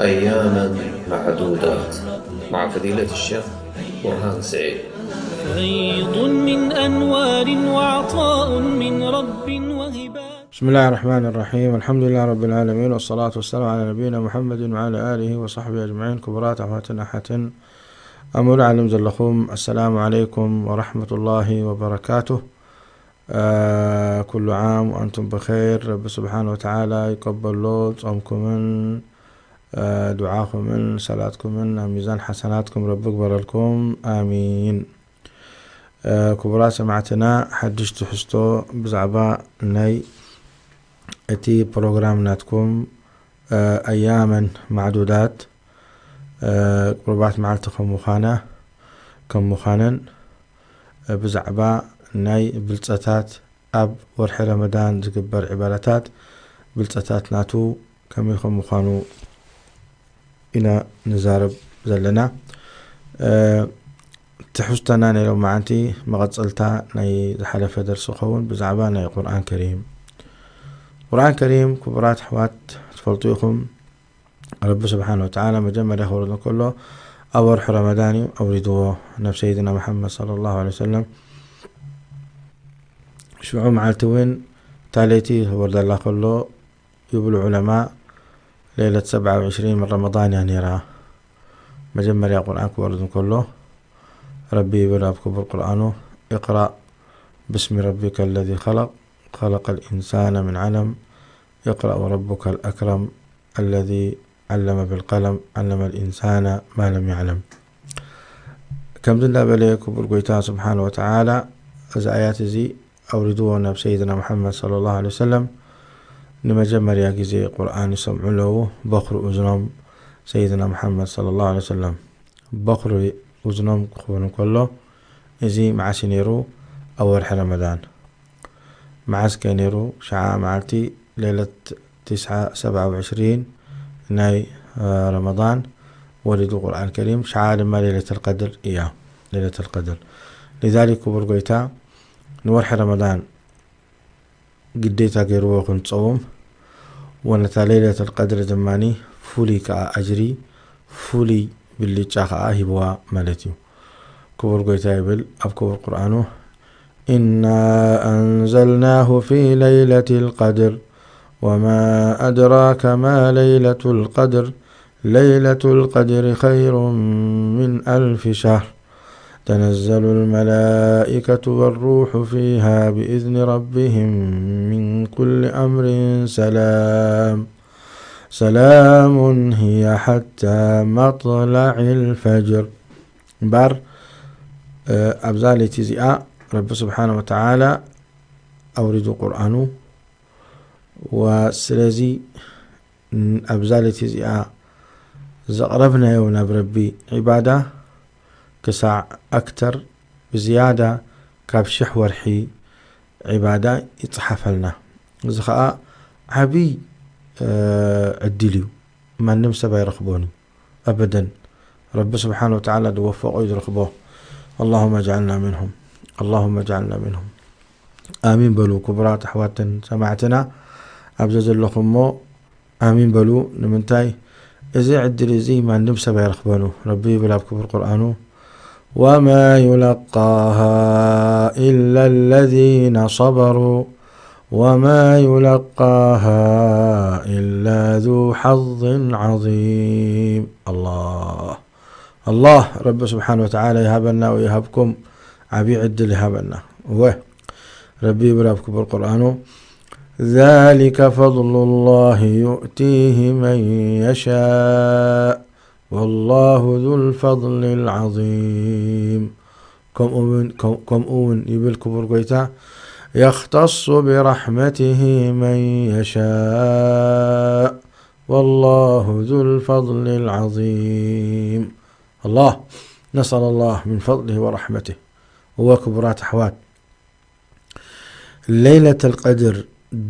أياما معدودات مع فضيلة الشيخ برهان سعيد. فيض من أنوار وعطاء من رب وهبات. بسم الله الرحمن الرحيم. الحمد لله رب العالمين، والصلاة والسلام على نبينا محمد وعلى آله وصحبه أجمعين. ክቡራት ኣሕዋትን ኣሓትን ኣብ ሙሉእ ዓለም ዘለኹም፣ السلام عليكم ورحمة الله وبركاته. ኩሉ ዓም ወኣንቱም ብኸይር። ረቢ ስብሓን ወተዓላ ይቀበሎ ጾምኩምን ዱዓኹምን ሰላትኩምን ኣብ ሚዛን ሓሰናትኩም ረቢ ግበረልኩም፣ ኣሚን። ክቡራት ሰማዕትና፣ ሓድሽ ትሕዝቶ ብዛዕባ ናይ እቲ ፕሮግራም ናትኩም ኣያመን ማዕዱዳት፣ ቁሩባት መዓልቲ ከም ምዃና ከም ምዃነን፣ ብዛዕባ ናይ ብልጸታት ኣብ ወርሒ ረመዳን ዝግበር ዒባዳታት ብልጸታት ናቱ ከመይ ከም ምዃኑ ኢና ንዛረብ ዘለና። ትሕዝቶና ናይ ሎማዓንቲ መቐጸልታ ናይ ዝሓለፈ ደርሲ ክኸውን ብዛዕባ ናይ ቁርኣን ከሪም። ቁርኣን ከሪም ክቡራት ኣሕዋት ትፈልጡ ኢኹም። ረቢ ስብሓን ወተዓላ መጀመርያ ክወርድ እንከሎ ኣብ ወርሒ ረመዳን እዩ ኣውሪድዎ ናብ ሰይድና መሓመድ ሰለላሁ ዐለይሂ ወሰለም። ሽዑ መዓልቲ እውን እታ ለይቲ ክወርደላ ከሎ ይብሉ ዑለማ፣ ለይለት ሰብዓ ወዕሽሪን ምን ረመዳን እያ ነይራ። መጀመርያ ቁርኣን ክወርድ እንከሎ ረቢ ይብል ኣብ ክቡር ቁርኣኑ፣ اقرأ باسم ربك الذي خلق خلق الإنسان من علم اقرأ وربك الأكرم الذي علم بالقلم علم الإنسان ما لم يعلم። ከምዚ እንዳበለ ክቡር ጎይታ ስብሓን ወተዓላ እዚ ኣያት እዚ ኣውሪድዎ ናብ ሰይድና መሓመድ ሰለላሁ ዐለይሂ ወሰለም። ንመጀመርያ ግዜ ቁርኣን ይሰምዑ ኣለዉ። በኹሪ እዝኖም ሰይድና መሓመድ ሰለላሁ ዐለይሂ ወሰለም፣ በኹሪ እዝኖም ክኸውን ከሎ፣ እዚ መዓስ እዩ ነይሩ? ኣብ ወርሒ ረመዳን። መዓስ ከ ነይሩ? ሸዓ መዓልቲ ለይለት ትስዓ፣ ሰብዓ ወዕሽሪን ናይ ረመዳን ወሪዱ ቁርኣን ከሪም። ሸዓ ድማ ለይለተል ቀድር እያ። ለይለተል ቀድር። ሊዛሊክ ክቡር ጎይታ ንወርሒ ረመዳን ግዴታ ገይርዎ ክንጸውም፣ ወነታ ለይለተል ቀድር ድማ ፍሉይ ከኣ ኣጅሪ፣ ፍሉይ ብልጫ ከኣ ሂብዋ ማለት እዩ። ክቡር ጎይታ ይብል ኣብ ክቡር ቁርኣኑ፣ إنا أنزلناه في ليلة القدر وما أدراك ما ليلة القدر ليلة القدر خير من ألف شهر تنزل الملائكة والروح فيها بإذن ربهم من كل أمر سلام سلام هي حتى مطلع الفجر. እምበኣር ኣብዛ ለይቲ እዚኣ ረቢ ስብሓን ወተዓላ ኣውሪዱ ቁርኣኑ። ወስለዚ ኣብዛ ለይቲ እዚኣ ዘቕረብናዮ ናብ ረቢ ዒባዳ ክሳዕ ኣክተር ብዝያዳ ካብ ሽሕ ወርሒ ዒባዳ ይጽሓፈልና። እዚ ኸኣ ዓብይ ዕድል እዩ። ማንም ሰብ ኣይረኽቦን እዩ ኣበደን። ረቢ ስብሓን ወተዓላ ዝወፈቖ እዩ ዝረኽቦ። اللهم اجعلنا منهم اللهم اجعلنا منهم። ኣሚን በሉ ክቡራት ኣሕዋትን ሰማዕትና ኣብዚ ዘለኹም እሞ ኣሚን በሉ። ንምንታይ? እዚ ዕድል እዚ ማንም ሰብ ኣይረኽበኑ። ረቢ ይብል ኣብ ክቡር ቁርኣኑ፣ وما يلقاها إلا الذين صبروا وما يلقاها إلا ذو حظ عظيم. الله الله ረቢ ስብሓን ወተዓላ ይሃበና ወይሃብኩም፣ ዓብዪ ዕድል ይሃበና። እወ ረቢ ይብል ኣብ ክቡር ቁርኣኑ፣ ذلك فضل الله يؤتيه من يشاء والله ذو الفضل العظيم. ከምኡ እውን ይብል ክቡር ጎይታ፣ يختص برحمته من يشاء والله ذو الفضل العظيم. الله نسأل الله من فضله ورحمته. እወ ክቡራት ኣሕዋት፣ ለይለተል ቀድር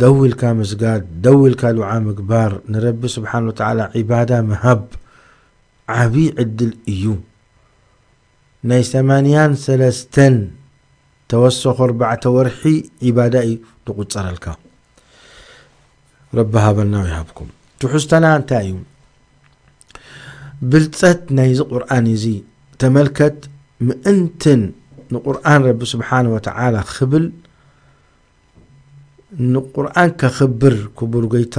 ደው ኢልካ ምስጋድ፣ ደው ኢልካ ዱዓ ምግባር፣ ንረቢ ስብሓን ወተዓላ ዒባዳ ምሃብ ዓብዪ ዕድል እዩ። ናይ ሰማንያን ሰለስተን ተወሰኹ ኣርባዕተ ወርሒ ዒባዳ እዩ ዝቑጸረልካ። ረቢ ሃበና ይሃብኩም። ትሕዝተና እንታይ እዩ? ብልጸት ናይዚ ቁርኣን እዚ ተመልከት። ምእንትን ንቁርኣን ረቢ ስብሓነ ወተዓላ ክብል፣ ንቁርኣን ከኽብር፣ ክቡር ጎይታ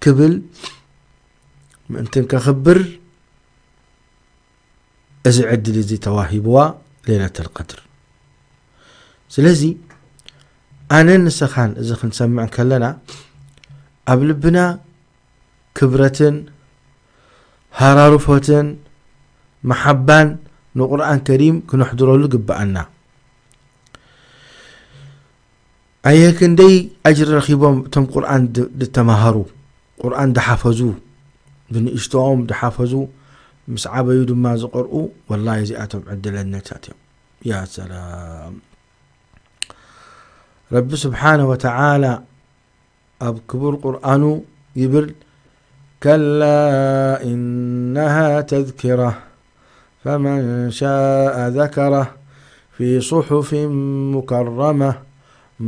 ክብል ምእንትን ከኽብር፣ እዚ ዕድል እዚ ተዋሂብዋ ሌለተል ቀድር። ስለዚ ኣነን ንስኻን እዚ ክንሰምዕ ከለና ኣብ ልብና ክብረትን ሃራርፎትን መሓባን ንቁርኣን ከሪም ክነሕድረሉ ግብኣና። ኣየ ክንደይ ኣጅሪ ረኺቦም እቶም ቁርኣን ድ-፣ ድተማሃሩ፣ ቁርኣን ድሓፈዙ፣ ብንእሽቶኦም ድሓፈዙ፣ ምስ ዓበዩ ድማ ዝቐርኡ፣ ወላሂ እዚኣቶም ዕድለኛታት እዮም። ያ ሰላም። ረቢ ስብሓነ ወተዓላ ኣብ ክቡር ቁርኣኑ ይብል፣ ከላ ኢነሃ ተዝኪራ ፈመን ሻአ ዘከራ ፊ ሱሑፊን ሙከረማ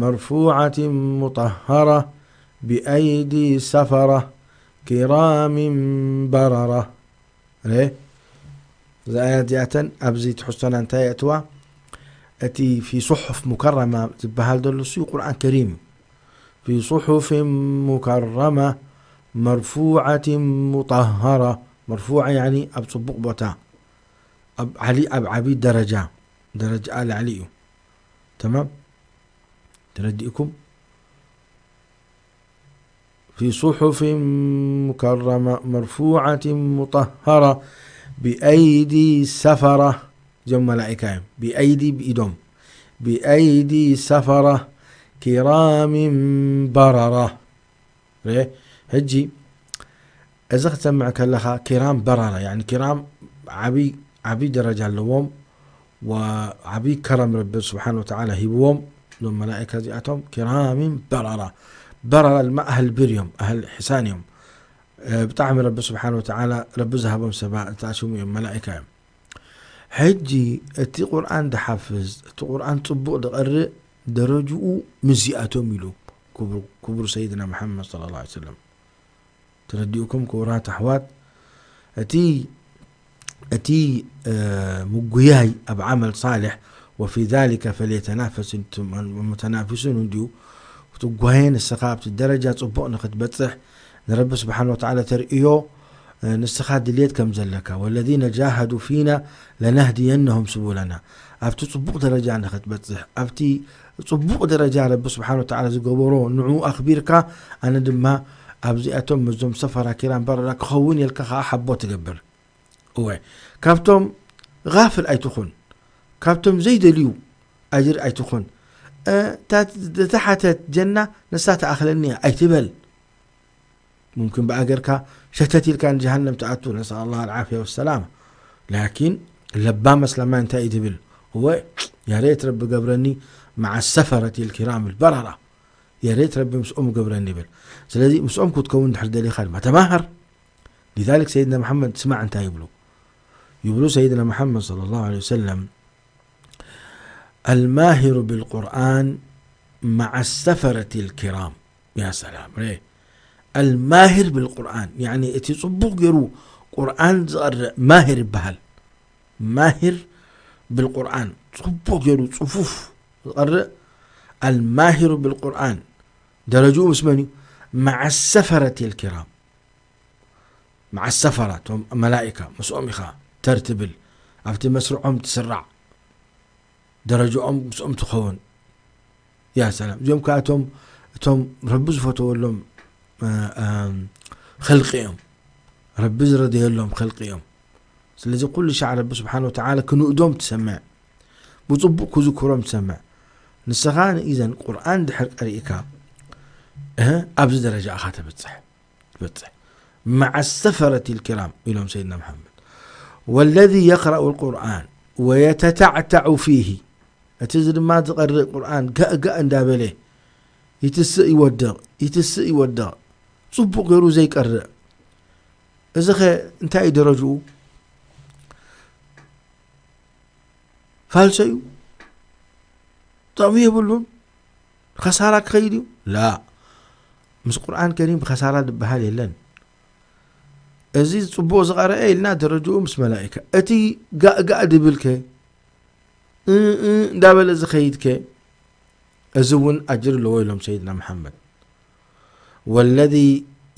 መርፉዓትን ሙጠሀራ ብኣይዲ ሰፈራ ኪራምን በረራ። ረ-፣ እዛ ኣያት እዚኣተን ኣብዚ ትሕዝቶና እንታይ የእትዋ? እቲ ፊ ሱሑፍ ሙከረማ ዝበሃል ዘሎ እሱ ቁርኣን ከሪም እዩ። ፊ ሱሑፍን ሙከረማ መርፉዓትን ሙጠሀራ። መርፉዓ ያኒ ኣብ ጽቡቕ ቦታ፣ ኣብ ዓሊ፣ ኣብ ዓቢ ደረጃ፣ ደረጃኣ ላዕሊ እዩ። ተማም? ተረዲእኩም? ፊ ሱሑፍን ሙከረማ መርፉዓትን ሙጠሀራ ብኣይዲ ሰፈራ። እዚኦም መላኢካ እዮም። ብኣይዲ ብኢዶም። ብኣይዲ ሰፈራ ኪራምን በረራ። ርኤ፣ ሕጂ እዚ ክትሰምዕ ከለኻ ኪራም በረራ፣ ያኒ ኪራም ዓቢ፣ ዓቢ ደረጃ ኣለዎም፣ ወዓቢ ከረም ረቢ ስብሓን ወተዓላ ሂብዎም። እዞም መላኢካ እዚኣቶም ኪራምን በረራ፣ በረራ ድማ ኣህል ቢር እዮም፣ ኣህል ሕሳን እዮም። እ፣ ብጣዕሚ ረቢ ስብሓን ወተዓላ ረቢ ዝሃቦም ሰባ ዝተኣሽሙ እዮም፣ መላኢካ እዮም። ሕጂ እቲ ቁርኣን ድሓፍዝ፣ እቲ ቁርኣን ጽቡቕ ድቐርእ ደረጅኡ ምስዚኣቶም ኢሉ ክቡር፣ ክቡር ሰይድና መሓመድ ሰለላሁ ዐለይሂ ወሰለም። ተረዲኡኩም ክቡራት ኣሕዋት፣ እቲ፣ እቲ፣ እ፣ ምጉያይ ኣብ ዓመል ሳልሕ፣ ወፊ ዛሊከ ፈልየተናፈስ ሙተናፊሱን እንድዩ። ክትጓየ ንስኻ ኣብቲ ደረጃ ጽቡቕ ንኽትበጽሕ ንረቢ ስብሓን ወተዓላ ተርእዮ፣ እ፣ ንስኻ ድልየት ከም ዘለካ፣ ወለዚነ ጃሃዱ ፊና ለነህድየነሁም ስቡለና፣ ኣብቲ ጽቡቕ ደረጃ ንኽትበጽሕ፣ ኣብቲ ጽቡቕ ደረጃ ረቢ ስብሓን ወተዓላ ዝገበሮ ንዕኡ ኣኽቢርካ፣ ኣነ ድማ ኣብዚኣቶም ምስዞም ሰፈራ ኪራም በረራ ክኸውን ኢልካ ኸዓ ሓቦ ትገብር። እወ፣ ካብቶም ጋፍል ኣይትኹን፣ ካብቶም ዘይደልዩ ኣጅሪ ኣይትኹን። እ፣ እታ ዝተሓተት ጀና ንሳ ትኣኽለኒ እያ ኣይትበል። ሙምኪን ብኣገርካ ሸተት ኢልካ ንጀሃነም ትኣቱ፣ ነስኣል ላህ ኣልዓፍያ ወሰላማ። ላኪን ለባም ኣስላማይ እንታይ እዩ ትብል? እወ፣ ያ ሬት ረቢ ገብረኒ መዓ ሰፈረት ልኪራም ልበረራ፣ ያ ሬት ረቢ ምስኦም ገብረኒ ይብል። ስለዚ ምስኦም ክትከውን ድሕር ደሊኻ ድማ ተማሃር። ሊዛሊክ ሰይድና መሓመድ ስማዕ እንታይ ይብሉ? ይብሉ ሰይድና መሓመድ ሰለላሁ ዐለይሂ ወሰለም፣ الماهر بالقرآن مع السفرة الكرام. يا سلام، ري. الماهر بالقرآن، يعني، እቲ ጽቡቕ ገይሩ ቁርኣን ዝቐርእ ማሂር ይበሃል። ማሂር ብልቁርኣን፣ ጽቡቕ ገይሩ ጽፉፍ ዝቐርእ። الماهر بالقرآن ደረጅኡ ምስ መን እዩ? مع السفرة الكرام. مع السفرة፣ እቶም መላኢካ ምስኦም ኢኻ ተር ትብል፣ ኣብቲ መስርዖም ትስራዕ፣ ደረጃኦም ምስኦም ትኸውን። ያ ሰላም። እዚኦም ከኣ እቶም፣ እቶም ረቢ ዝፈተወሎም፣ እ፣ እም፣ ኸልቂ እዮም። ረቢ ዝረደየሎም ኸልቂ እዮም። ስለዚ ኩሉ ሻዕ ረቢ ስብሓን ወተዓላ ክንእዶም ትሰምዕ፣ ብጽቡቕ ክዝክሮም ትሰምዕ። ንስኻ ንኢዘን ቁርኣን ድሕር ቀሪእካ፣ እህ፣ ኣብዚ ደረጃ ኢኻ ተበጽሕ። ትበጽሕ። مع السفرة الكرام ኢሎም ሰይድና መሓመድ። والذي يقرأ القرآن ويتتعتع فيه፣ እቲ እዚ ድማ ዝቐርእ ቁርኣን ጋእ ጋእ እንዳበለ ይትስእ ይወድቕ፣ ይትስእ ይወድቕ፣ ጽቡቕ ገይሩ ዘይቀርእ፣ እዚ ኸ እንታይ እዩ ደረጅኡ? ፋልሶ እዩ? ጥቕሚ የብሉን? ኸሳራ ክኸይድ እዩ? ላ። ምስ ቁርኣን ከሪም ኸሳራ ዝበሃል የለን። እዚ ጽቡቕ ዝቐረአ ኢልና ደረጅኡ ምስ መላኢካ፣ እቲ ጋእ ጋእ ድብል ከ፣ እ፣ እ፣ እንዳበለ ዝኸይድ ከ፣ እዚ እውን ኣጅር ኣለዎ ኢሎም ሰይድና መሓመድ። ወለዚ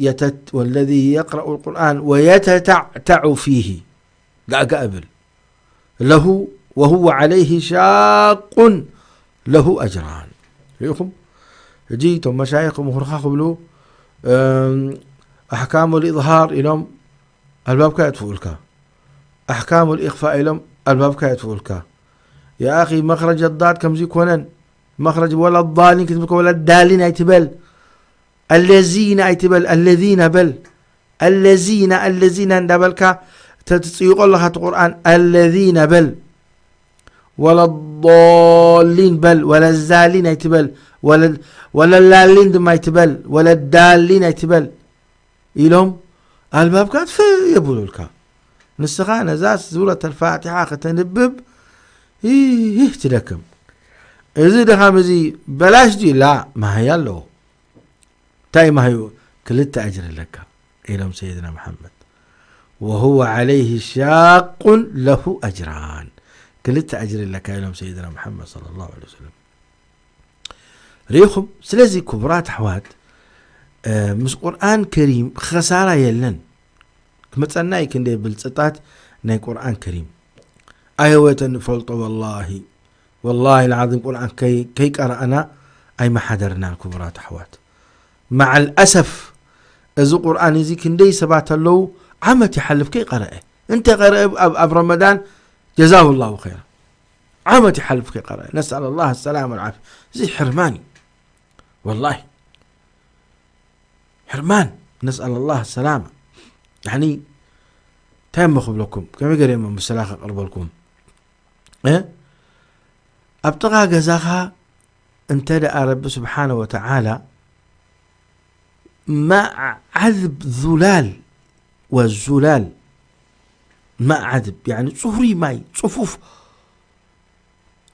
የተት-፣ ወለዚ የቅረኡ ልቁርኣን ወየተታዕተዑ ፊሂ፣ ጋእ ጋእ ብል፣ ለሁ ወሁወ ዓለይሂ ሻቁን ለሁ ኣጅራን። ርኢኹም? ሕጂ እቶም መሻይኽ ምኹርኻ ክብሉ፣ እም፣ ኣሕካሙ ልኢዝሃር ኢሎም ኣልባብካ የጥፍኡልካ። ኣሕካሙ ልኢኽፋእ ኢሎም ኣልባብካ የጥፍኡልካ። ያ ኣኺ፣ መኽረጅ ዳድ ከምዚ ይኮነን፣ መኽረጅ ወላ ዳሊን ክትብል ከ ወላ ዳሊን ኣይትበል። ኣለዚነ ኣይትበል፣ ኣለዚነ በል። ኣለዚነ፣ ኣለዚነ እንዳበልካ ተትጽይቆ ኣለኻ እቲ ቁርኣን። ኣለዚነ በል። ወላ ዳሊን በል፣ ወላ ዛሊን ኣይትበል፣ ወላ፣ ወላ ላሊን ድማ ኣይትበል፣ ወላ ዳሊን ኣይትበል ኢሎም ኣልባብካ ጥፍእ የብሉልካ። ንስኻ ነዛ ሱረት ኣልፋቲሓ ከተንብብ ይህ ትደክም። እዚ ድኻም እዚ በላሽ ድዩ? ላ፣ ማህያ ኣለዎ። እንታይ ማህዩ? ክልተ ኣጅሪ ኣለካ ኢሎም ሰይድና መሓመድ። ወሁወ ዓለይሂ ሻቁን ለሁ ኣጅራን። ክልተ ኣጅሪ ኣለካ ኢሎም ሰይድና መሓመድ ሰለላሁ ዐለይሂ ወሰለም። ርኢኹም? ስለዚ ክቡራት ኣሕዋት፣ እ፣ ምስ ቁርኣን ከሪም ኸሳራ የለን። ክመጸና እዩ ክንደይ ብልጽታት ናይ ቁርኣን ከሪም። ኣየወተን ንፈልጦ ወላሂ። ወላሂ ልዓዚም ቁርኣን ከይ-፣ ከይቀረኣና ኣይመሓደርናን ክቡራት ኣሕዋት። መዓል ኣሰፍ እዚ ቁርኣን እዚ ክንደይ ሰባት ኣለዉ ዓመት ይሓልፍ ከይቀረአ። እንተ ቀረአ ኣብ፣ ኣብ ረመዳን ጀዛሁ ላሁ ኸይራ። ዓመት ይሓልፍ ከይቀረአ። ነስኣል ላህ ሰላም ወልዓፍያ። እዚ ሕርማን እዩ። ወላሂ። ሕርማን። ነስኣል ላህ ሰላማ። ያኒ፣ እንታይ እሞ ክብለኩም? ከመይ ገይረ እሞ ምስላ ከቕርበልኩም? እ? ኣብ ጥቓ ገዛኻ እንተ ደኣ ረቢ ስብሓነ ወተዓላ ማዕ ዓዝብ ዙላል ወዙላል፣ ማዕ ዓዝብ፣ ያኒ ጽሩይ ማይ፣ ጽፉፍ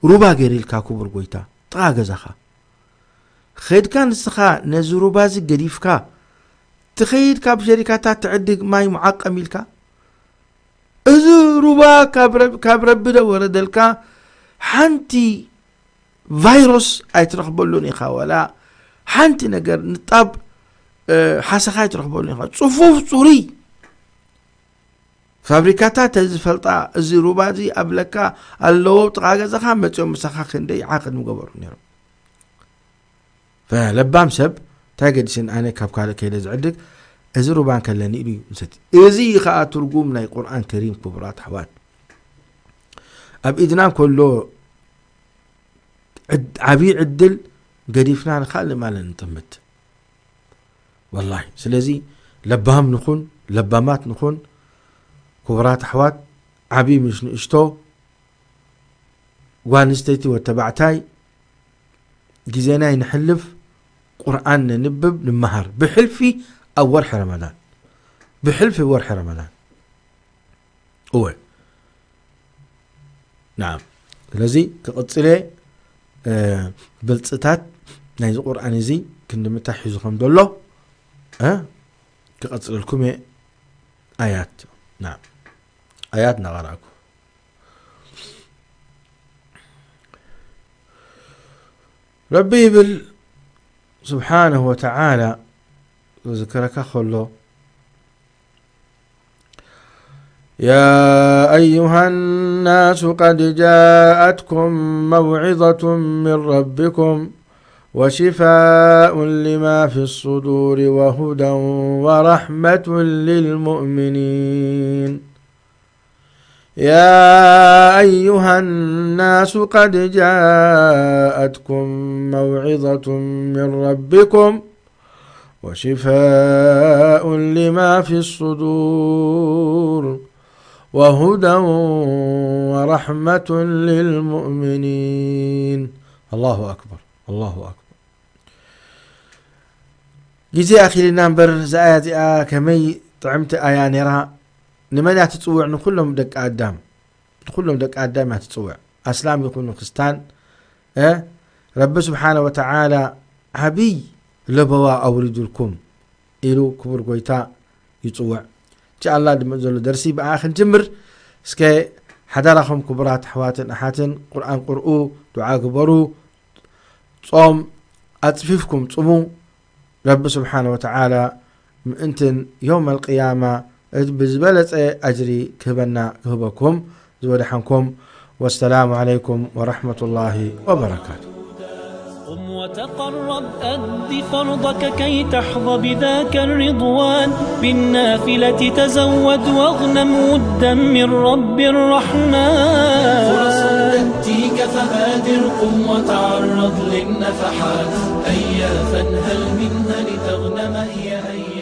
ሩባ ገይርልካ ክቡር ጎይታ፣ ጥቓ ገዛኻ። ኸድካ ንስኻ ነዚ ሩባ እዚ ገዲፍካ፣ ትኸይድ ካብ ሸሪካታት ትዕድግ ማይ ሙዓቀም ኢልካ፣ እዚ ሩባ ካብ ረብ-፣ ካብ ረቢ ደወረደልካ ሓንቲ ቫይረስ ኣይትረኽበሉን ኢኻ፣ ወላ ሓንቲ ነገር ንጣብ፣ እ፣ ሓሰኻ ኣይትረኽበሉን ኢኻ። ጽፉፍ ጽሩይ ፋብሪካታት ዝፈልጣ እዚ ሩባ እዚ ኣብ ለካ ኣለዎ ጥቓ ገዛኻ መጺኦም ምሳኻ ክንደይ ዓቕድ ምገበሩ ነይሮም። ፈለባም ሰብ እንታይ ገዲስን ኣነ ካብ ካልእ ከይደ ዝዕድግ እዚ ሩባ እንከለኒ ኢሉ እዩ ዝሰቲ። እዚ ኸኣ ትርጉም ናይ ቁርኣን ከሪም ክቡራት ኣሕዋት። ኣብ ኢድና እንከሎ ዕድ-፣ ዓብዪ ዕድል ገዲፍና ንኻልእ ማለት ንጥምት። ወላሂ። ስለዚ ለባም ንኹን፣ ለባማት ንኹን፣ ክቡራት ኣሕዋት፣ ዓብዪ ምስ ንእሽቶ፣ ጓል ኣንስተይቲ ወተባዕታይ፣ ግዜና ይንሕልፍ፣ ቁርኣን ነንብብ፣ ንመሃር። ብሕልፊ ኣብ ወርሒ ረመዳን። ብሕልፊ ወርሒ ረመዳን። እወ። ናዓም። ስለዚ ክቕጽል እየ፣ እ፣ ብልጽታት ናይዚ ቁርኣን እዚ ክንዲ ምንታይ ሒዙ ከም ዘሎ፣ እ፣ ክቐጽለልኩም እየ። ኣያት። ናዓም። ኣያት እናቐራእኩ። ረቢ ይብል ስብሓነሁ ወተዓላ ክዝክረካ ከሎ፣ يا أيها الناس قد جاءتكم موعظة من ربكم وشفاء لما في الصدور وهدى ورحمة للمؤمنين. يا أيها الناس قد جاءتكم موعظة من ربكم وشفاء لما في الصدور وهدى ورحمة للمؤمنين. الله أكبر، الله أكبر. ግዜ ኣኺልና እምበር፣ እዛ ኣያ እዚኣ ከመይ ጥዕምቲ ኣያ ነይራ። ንመን እያ ትጽውዕ? ንኹሎም ደቂ ኣዳም። ንኹሎም ደቂ ኣዳም እያ ትጽውዕ። ኣስላም ይኹኑ ክርስታን፣ እ፣ ረቢ ስብሓነ ወተዓላ ዓብይ ለበዋ ኣውሪዱልኩም ኢሉ ክቡር ጎይታ ይጽውዕ። ኢንሻኣላ ድምእ ዘሎ ደርሲ ብኣ ክንጅምር። እስከ ሓዳራኹም ክቡራት ኣሕዋትን ኣሓትን ቁርኣን ቅርኡ፣ ዱዓ ግበሩ፣ ጾም ኣጽፊፍኩም ጽሙ። ረቢ ስብሓነ ወተዓላ ምእንትን የውመል ቅያማ ብዝበለጸ ኣጅሪ ክህበና ክህበኩም። ዝወደሓንኩም። ወሰላሙ ዓለይኩም ወረሕመቱላሂ ወበረካቱ። قم وتقرب، أد فرضك كي تحظى بذاك الرضوان. بالنافلة تزود واغنم ودا من رب الرحمن. فرص تأتيك فبادر، قم وتعرض للنفحات. هيا فانهل منها لتغنم هي أيام.